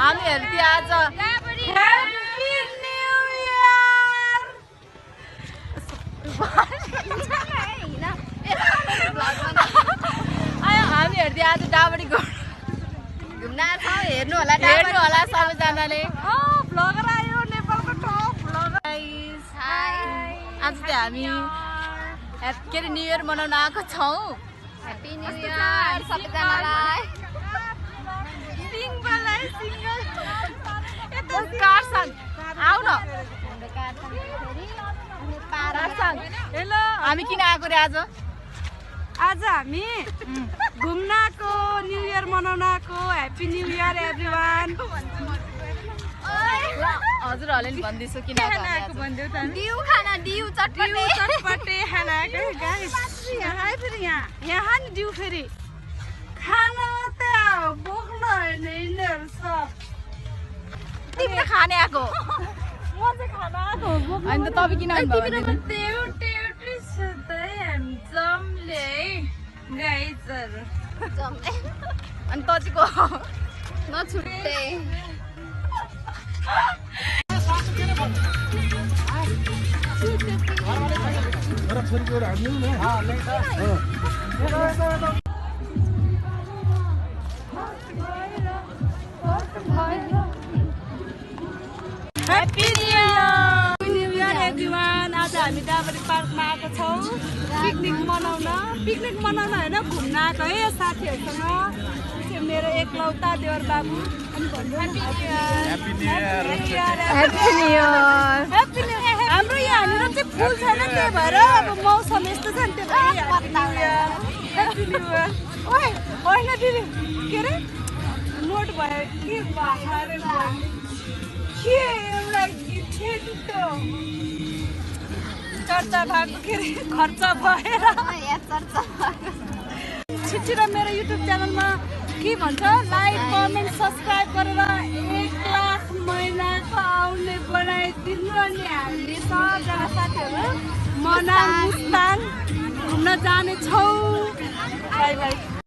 हामीहरु त्यो आज happy new year हामीहरु त्यो आज डाबडी घुम्न आछौ हेर्नु होला सबैजनाले ब्लगर आयो नेपालको टप ब्लगर हाय आज चाहिँ हामी के अरे न्यू इयर मनाउन आएको छौँ ह्यापी न्यू इयर सबैजनालाई कारसँग आउ न हेलो हामी किन आएको रे आज आज हामी घुम्न आएको न्यू इयर मनाउन आएको ह्यापी न्यू इयर एभ्रीवान हजुरहरूले नि भन्दैछु किन डिउ खाना डिउ चटपटे खाना आएको गाइस यहाँ फेरि यहाँ नि डिउ फेरि खाना मात्रै बोक्न होइन यिनीहरू सब तिमीले खाने आएको म चाहिँ खाना आएको अनि त तपाईँ किन आउनु भयो भने? अनि त चाहिँ को नछुट्टे ह्यापी न्यू इयर एभ्रीवान आज हामी डाबरी पार्कमा आएको छौँ पिकनिक मनाउन होइन घुम्न आएको है साथीहरूसँग चाहिँ मेरो एकलौता देवर बाबु अनि हाम्रो यहाँनिर चाहिँ फुल छैन त्यही भएर अब मौसम यस्तो छ नि त्यो होइन दिदी के अरे नोट भयो के चर्चा भएको के अरे खर्च भएर छिटो मेरो युट्युब च्यानलमा के भन्छ लाइक कमेन्ट सब्सक्राइब गरेर 1 लाख महिनाको आउने बनाइदिनु अनि हामीले सबजना साथीहरू मनाङ मुस्ताङ घुम्न जानेछौँ बाई बाई